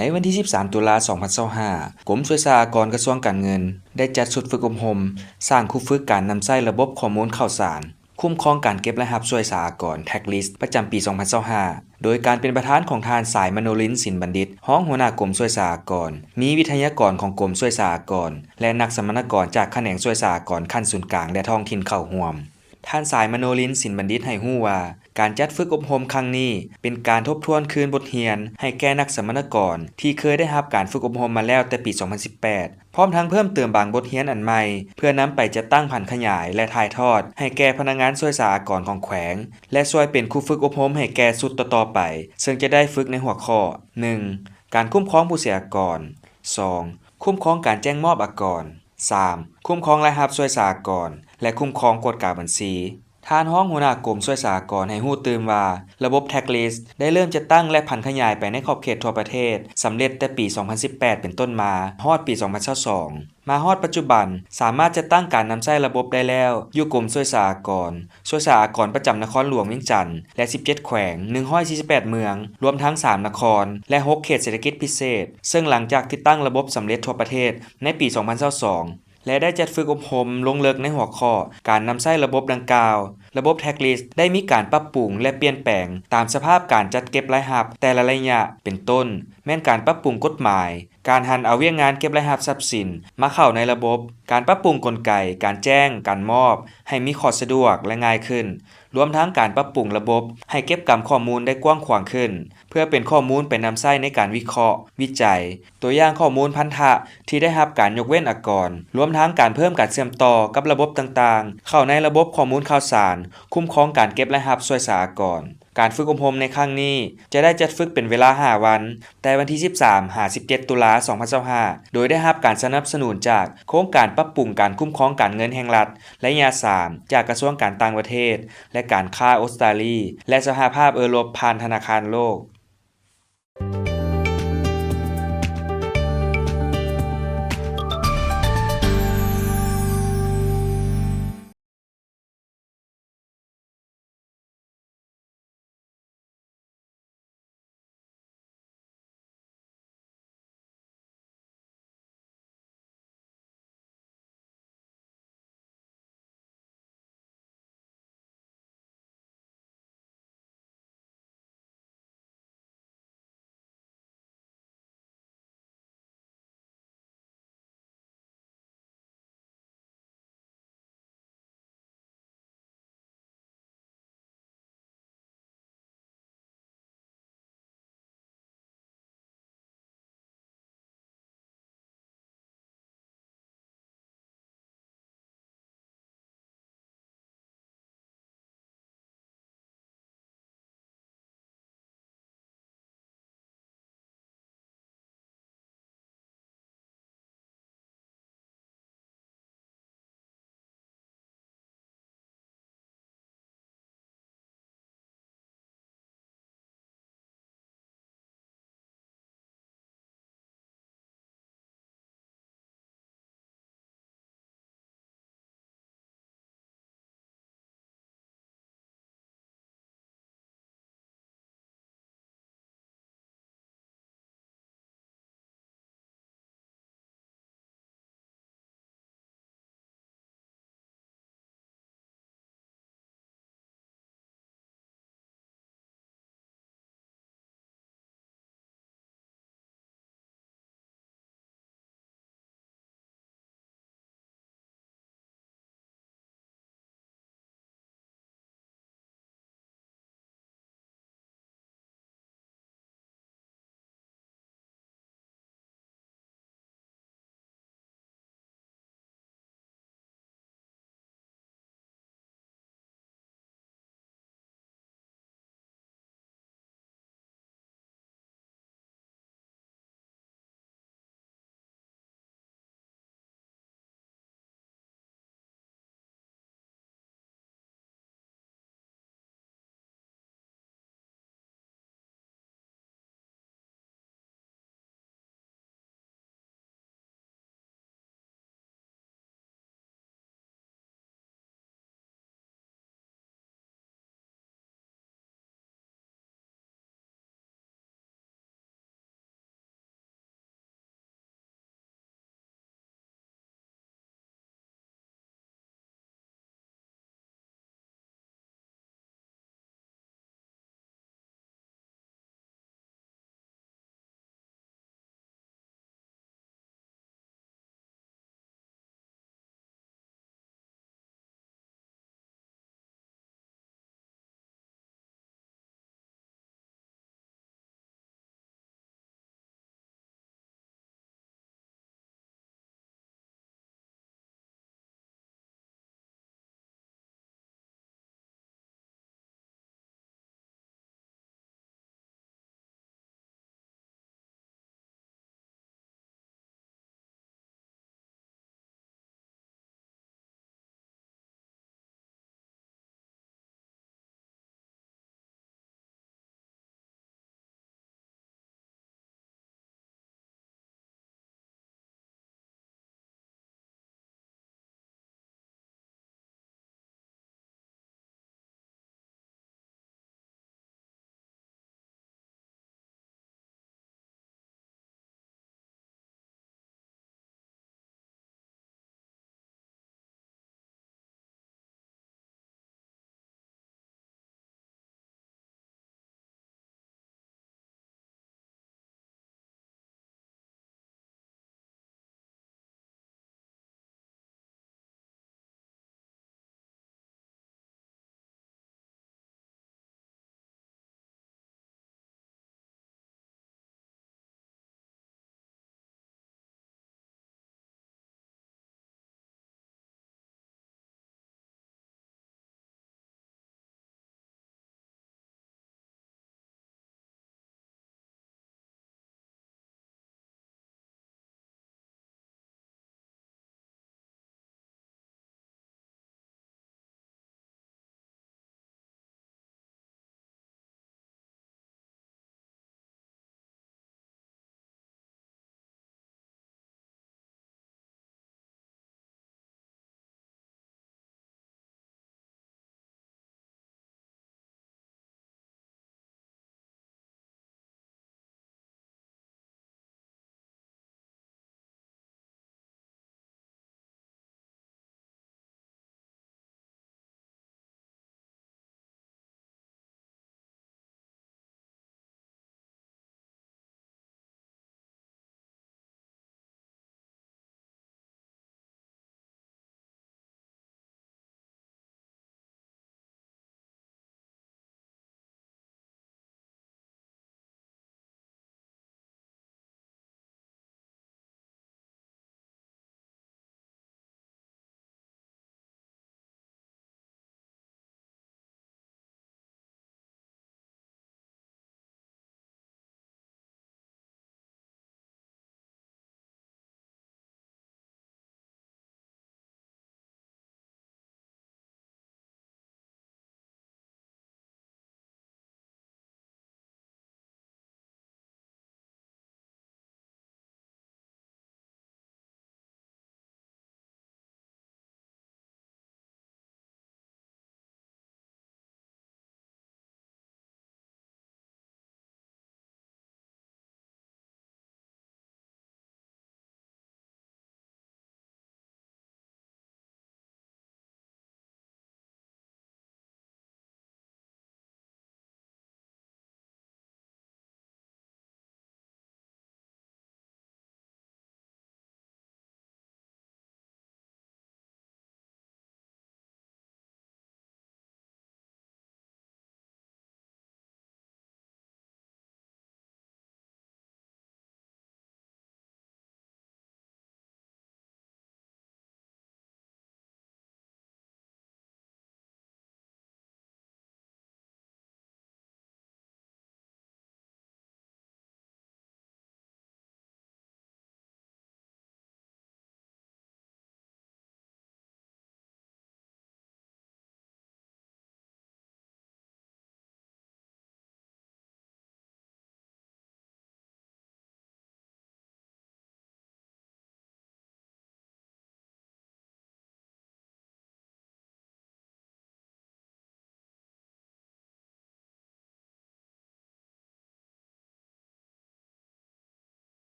ໃນວັນທີສິບສາມ ຕຸລາ ສອງພັນຊາວຫ້າ ກົມສ່ວຍສາອາກອນ ກະຊວງການເງິນ ໄດ້ຈັດຊຸດຝຶກອົບຮົມ ສ້າງຄູຝຶກການນຳໃຊ້ລະບົບຂໍ້ມູນຂ່າວສານ ຄຸ້ມຄອງການເກັບລາຍຮັບສ່ວຍສາອາກອນ Tax List ປະຈຳປີ ສອງພັນຊາວຫ້າ ໂດຍການເປັນປະທານຂອງທ່ານ ສາຍມະໂນລິນ ສິນບັນດິດ ຮອງຫົວໜ້າກົມສ່ວຍສາອາກອນ, ມີວິທະຍາກອນຂອງກົມສ່ວຍສາອາກອນ ແລະ ນັກສຳມະນາກອນຈາກຂະແໜງສ່ວຍສາອາກອນຂັ້ນສູນກາງ ແລະ ທ້ອງຖິ່ນເຂົ້າຮ່ວມ. ທ່ານ ສາຍມະໂນລິນ ສິນບັນດິດ ໃຫ້ຮູ້ວ່າ ການຈັດຝຶກອົບຮົມຄັ້ງນີ້ ເປັນການທົບທວນຄືນບົດຮຽນໃຫ້ແກ່ນັກສຳມະນາກອນ ທີ່ເຄີຍໄດ້ຮັບການຝຶກອົບຮົມມາແລ້ວແຕ່ປີ ສອງພັນສິບແປດ ພ້ອມທັງເພີ່ມເຕີມບາງບົດຮຽນອັນໃໝ່ ເພື່ອນຳໄປຈັດຕັ້ງຜັນຂະຫຍາຍ ແລະ ຖ່າຍທອດໃຫ້ແກ່ພະນັກງານສ່ວຍສາອາກອນຂອງແຂວງ ແລະ ຊ່ວຍເປັນຄູຝຶກອົບຮົມໃຫ້ແກ່ຊຸດຕໍ່ໆໄປ ເຊິ່ງຈະໄດ້ຝຶກໃນຫົວຂໍ້ ໜຶ່ງ ການຄຸ້ມຄອງຜູ້ເສຍອາກອນ, ສອງ ຄຸ້ມຄອງການແຈ້ງມອບອາກອນ, ສາມ ຄຸ້ມຄອງລາຍຮັບສ່ວຍສາອາກອນ ແລະ ຄຸ້ມຄອງກວດກາບັນຊີ. ທ່ານຮອງຫົວໜ້າກົມສ່ວຍສາອາກອນໃຫ້ຮູ້ຕື່ມວ່າ ລະບົບ Tax List ໄດ້ເລີ່ມຈັດຕັ້ງ ແລະ ຜັນຂະຫຍາຍໄປໃນຂອບເຂດທົ່ວປະເທດ ສຳເລັດແຕ່ປີ ສອງພັນສິບແປດ ເປັນຕົ້ນມາ ຮອດປີ ສອງພັນຊາວສອງ ມາຮອດປັດຈຸບັນ ສາມາດຈັດຕັ້ງການນຳໃຊ້ລະບົບໄດ້ແລ້ວ ຢູ່ກົມສ່ວຍສາອາກອນ, ສ່ວຍສາອາກອນປະຈຳນະຄອນຫຼວງວຽງຈັນ ແລະ ສິບເຈັດແຂວງ, ໜຶ່ງຮ້ອຍສີ່ສິບແປດເມືອງ, ລວມທັງສາມນະຄອນ ແລະ ຫົກເຂດເສດຖະກິດພິເສດ, ເຊິ່ງຫຼັງຈາກຕິດຕັ້ງລະບົບສຳເລັດທົ່ວປະເທດໃນປີ ສອງພັນຊາວສອງ ແລະ ໄດ້ຈັດຝຶກອົບຮົມລົງເລິກໃນຫົວຂໍ້ການນຳໃຊ້ລະບົບດັ່ງກ່າວ, ລະບົບ Tax List ໄດ້ມີການປັບປຸງ ແລະ ປ່ຽນແປງຕາມສະພາບການຈັດເກັບລາຍຮັບແຕ່ລະໄລຍະ ເປັນຕົ້ນ ແມ່ນການປັບປຸງກົດໝາຍ, ການຫັນເອົາວຽກງານເກັບລາຍຮັບຊັບສິນມາເຂົ້າໃນລະບົບ, ການປັບປຸງກົນໄກການແຈ້ງ, ການມອບ ໃຫ້ມີຂໍ້ສະດວກ ແລະ ງ່າຍຂຶ້ນ, ລວມທັງການປັບປຸງລະບົບໃຫ້ເກັບກຳຂໍ້ມູນໄດ້ກວ້າງຂວາງຂຶ້ນ ເພື່ອເປັນຂໍ້ມູນໄປນຳໃຊ້ໃນການວິເຄາະ, ວິໄຈ, ຕົວຢ່າງຂໍ້ມູນພັນທະທີ່ໄດ້ຮັບການຍົກເວັ້ນອາກອນ, ລວມທັງການເພີ່ມການເຊື່ອມຕໍ່ກັບລະບົບຕ່າງໆ ເຂົ້າໃນລະບົບຂໍ້ມູນຂ່າວສານ ຄຸ້ມຄອງການເກັບລາຍຮັບສ່ວຍສາອາກອນ. ການຝຶກອົບຮົມໃນຄັ້ງນີ້ຈະໄດ້ຈັດຝຶກເປັນເວລາຫ້າວັນ, ແຕ່ວັນທີສິບສາມ ຫາ ສິບເຈັດ ຕຸລາ ສອງພັນຊາວຫ້າ ໂດຍໄດ້ຮັບການສະໜັບສະໜູນຈາກໂຄງການປັບປຸງການຄຸ້ມຄອງການເງິນແຫ່ງລັດໄລຍະສາມ ຈາກກະຊວງການຕ່າງປະເທດ ແລະ ການຄ້າອົດສະຕາລີ ແລະ ສະຫະພາບເອີຣົບ ຜ່ານທະນາຄານໂລກ.